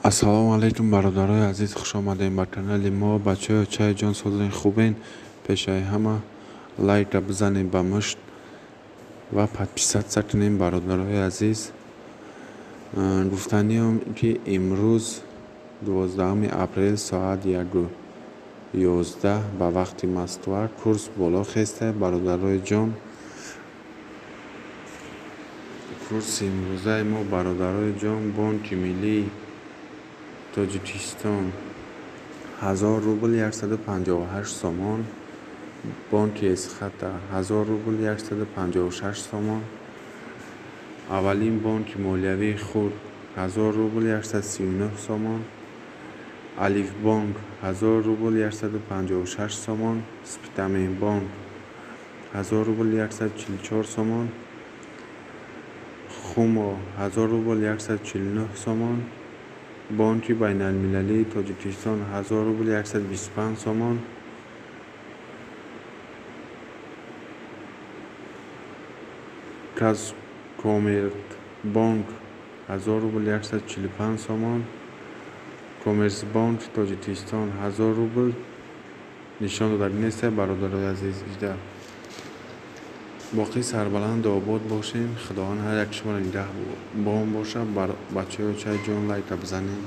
Ассалому алайкум, бародарои азиз, хуш омадем ба канали мо. Бачаҳо, чай ҷон, созен, хубен? Пешаи ҳама лайка бизанем ба мушт ва подписаться кунем, бародарои азиз. Гуфтаниам, ки имрӯз 12 апрел соат 1:11 ба вақти Москва курс боло хеста, бародарои ҷон. Курси имрӯзаи мо, бародарои ҷон, Бонки миллии Тоҷикистон 1000 рубл 158 сомон, Бонки Эсхата 1000 рубл 156 сомон, аввалин бонки молиявии хурд 1000 рубл 139 сомон, Алифбонк 1000 рубл 156 сомон, Спитаменбонк 1000 рубл 144 сомон, Хумо 1000 рубл 149 сомон, Бонки байналмилалии Тоҷикистон 1000 рубл 125 сомон, Казкоммерцбонк 1000 рубл 145 сомон, Коммерсбонки Тоҷикистон 1000 рубл нишон додагӣ нест, бародарои азиз. Иҷда боқӣ сарбаланду обод бошем. Худованд ҳар як шуморо нигаҳбон бошад. Бачаҳо, чай ҷон, лайка бизанед.